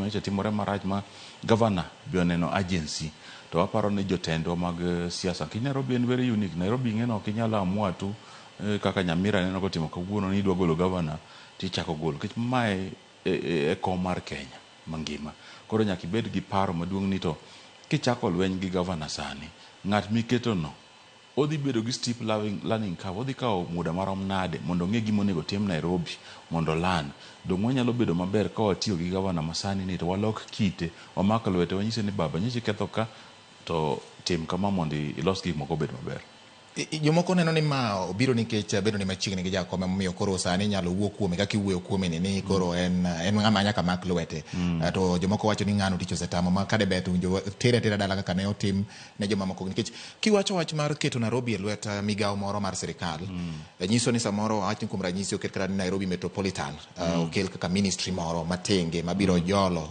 nyocha timore marach ma governor be oneno urgency. To waparo ni jotendwa mag siasa, nikech Nairobi en very unique. Nairobi ing'e ni ok inyal amua tu kaka Nyamira neno kotimo kawuono ni idwa golo governor tichako golo. Nikech mae e kom mar Kenya mangima. Koro nyaka ibed gi paro maduong' ni to kichako lweny gi governor sani, ng'at miketo no odhi bedo gi steep learning curve, odhi kawo muda marom nade mondo ong'e gima onego otim Nairobi mondo o-learn. Dong' wanyalo bedo maber ka watiyo gi governor masani ni to walok kite, wamak lwete, wanyise ni baba nyocha iketho ka to tim kama mondo ilos gik moko obed maber. Jomoko neno ni ma obiro nikech bedo ni machiegni gi jakom, emomiyo koro sani inyalo wuo kuome kaka iwuoyo kuome ni koro en ng'ama nyaka mak lwete. To jomoko wacho ni ng'ano tich osetamo ma kade ber to winjo tere atera dala kaka ne otim ne jomamoko, nikech kiwacho wach mar keto Nairobi e lwet migawo moro mar sirikal, nyiso ni samoro wach ni kuom ranyisi oket kata ni Nairobi Metropolitan okel kaka ministry moro matenge mabiro jolo.